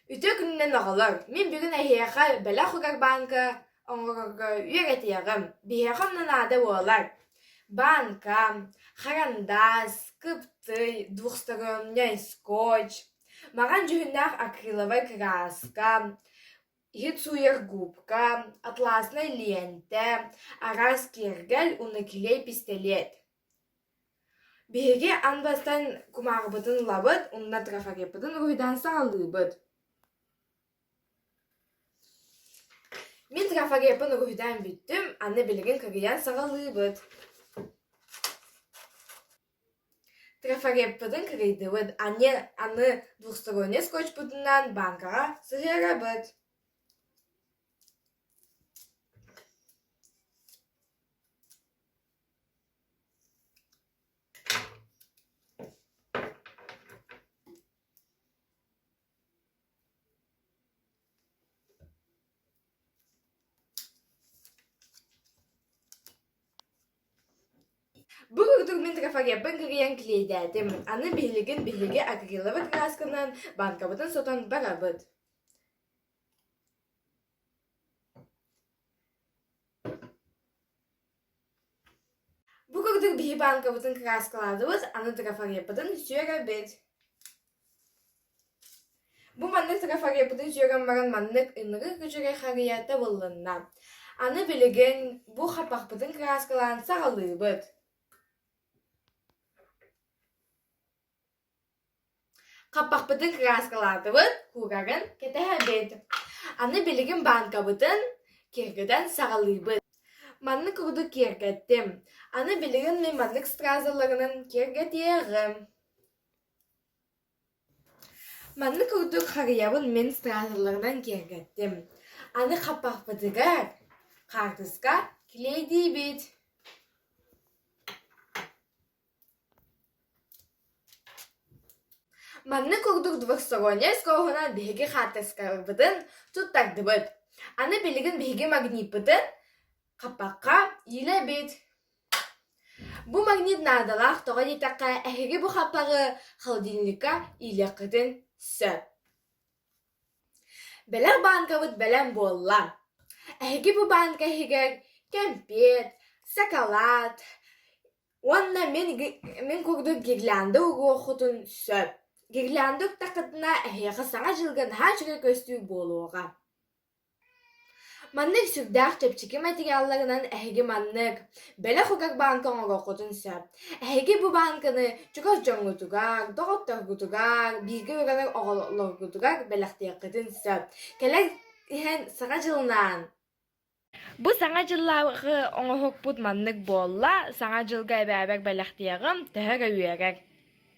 Үтүө күнүнэн оҕолор! Мин бүгүн эһиэхэ бэлэх угар баанка оҥорорго үөрэтиэҕим. Биһиэхэ онно наада буолар: баанка, харандаас, кыптый, двухсторонняй скотч, маҥан дьүһүннээх акриловай кырааска, иһит сууйар губка, атласнай лиэнтэ, араас киэргэл уонна килиэй пистэлиэт. Биһиги аан бастаан кумааҕыбытын ылабыт уонна трафареппытын уруһуйдаан саҕалыыбыт. Мин трафареппын уруһуйдаан бүттүм, аны билигин кырыйан саҕалыыбыт. Трафареппытын кырыйдыбыт, аны, аны двухсторонний скотчпутунан бааҥкаҕа сыһыарабыт. Бу курдук мин трафареппын кырыйан килиэйдээтим. Аны биһилигин биһиги акриловай кыраасканан банкабытын сотон барабыт. Бу курдук биһи баанкабытын кырааскалаатыбыт, аны трафареппытын сүөрэбит. Бу маннык трафареппытын сүөрэн баран маннык ынырык үчүгэй харыйа табыллынна. Аны билигин бу хаппахпытын кырааскалаан саҕалыыбыт. Хаппахпытын кырааскалаатыбыт, куурарын кэтэһэбит. Аны билигин баанкабытын киэргэтэн саҕалыыбыт. Маннык курдук киэргэттим. Аны билигин мин маннык стразаларынан киэргэтиэҕим. Маннык курдук харыйабын мин стразаларынан киэргэттим. Аны хаппахпытыгар хаартыска килиэйдиибит. Маннык курдук двухсторонняй скороһунан биһиги хаартыскаларбытын туттардыбыт. Аны билигин биһиги магниппытын хаппахха иилэбит. Бу магнит наадалаах тоҕо диэтэххэ, эһиги бу хаппаҕы холодильникка иилиэххитин сөп. Бэлэх баанкабыт бэлэм буолла. Эһиги бу баанка иһигэр кэмпиэт, сакалаат уонна мин, мин курдук гирлянда угуоххутун сөп. Гирлянда уктаххытына эһиэхэ Саҥа дьылга наһаа үчүгэй көстүү буолуоҕа. Маннык сүрдээх чэпчэки материалларынан эһиги маннык бэлэх угар баанка оҥоруоххутун сөп. Эһиги бу баанканы чугас дьоҥҥутугар, доҕотторгутугар, бииргэ үөрэнэр оҕолоргутугар бэлэхтиэххитин сөп. Кэлэр иһэн Саҥа дьылынаан Бу Саҥа дьыллааҕы оҥоһукпут маннык буолла, Саҥа дьылга эбээбэр бэлэхтиэҕим, төһө эрэ үөрэр.